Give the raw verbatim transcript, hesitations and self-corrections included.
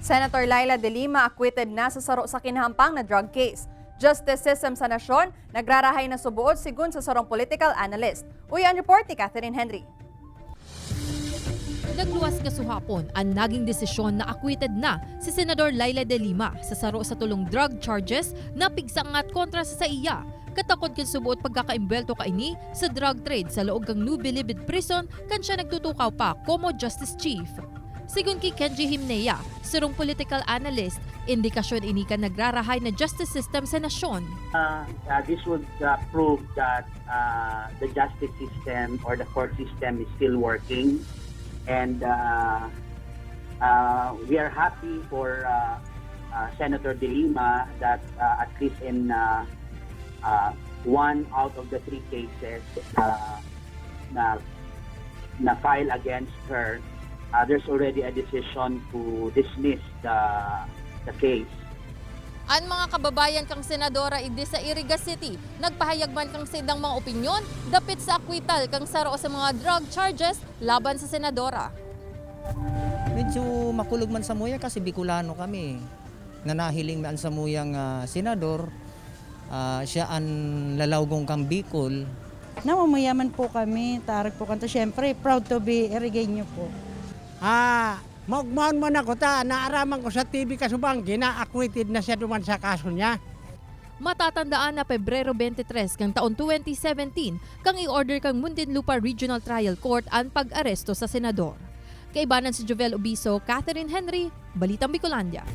Senator Leila de Lima acquitted na sa saro sa kinahampang na drug case. Justice system sa nasyon nagrarahay na subuot, sigon sa sarong political analyst. Uya an report ni Catherine Henry. Nagluwas kasuhapon an naging desisyon na acquitted na si Senador Leila de Lima sa saro sa tolong drug charges na pigsangat kontra sa saiya, katakod kan subuot pagkakaimbwelto kaini sa drug trade sa laog kan New Bilibid Prison kan siya nagtutukaw pa komo Justice Chief. Sigon ki Kenji Himnea, sarong political analyst, indikasyon ini kan nagrarahay na justice system sa nasyon. Uh, uh, this would uh, prove that uh, the justice system or the court system is still working. And uh, uh, we are happy for uh, uh, Senator De Lima that uh, at least in uh, uh, one out of the three cases uh, na na file against her, uh, there's already a decision to dismiss the the case. An mga kababayan kan senadora igdi sa Iriga City nagpahayag man kan saindang mga opinyon dapit sa acquittal kan saro sa mga drug charges laban sa senadora. Medyo makulog man samuya kasi Bicolano kami. Nanahiling mi an samuyang ah, senador, ah, siya an lalawgong kan Bicol. Namamayaman po kami, tarag po kanto. Siyempre, proud to be Irigeño po. Ah, maugmaon man ako ta, naaraman ko sa T V kasubanggi na acquitted na siya duman sa kaso niya. Matatandaan na Pebrero twenty-three kan taon twenty seventeen kang i-order kan Muntinlupa Regional Trial Court an pag-aresto sa senador. Kaibanan si Jovel Obiso, Catherine Henry, Balitang Bicolandia.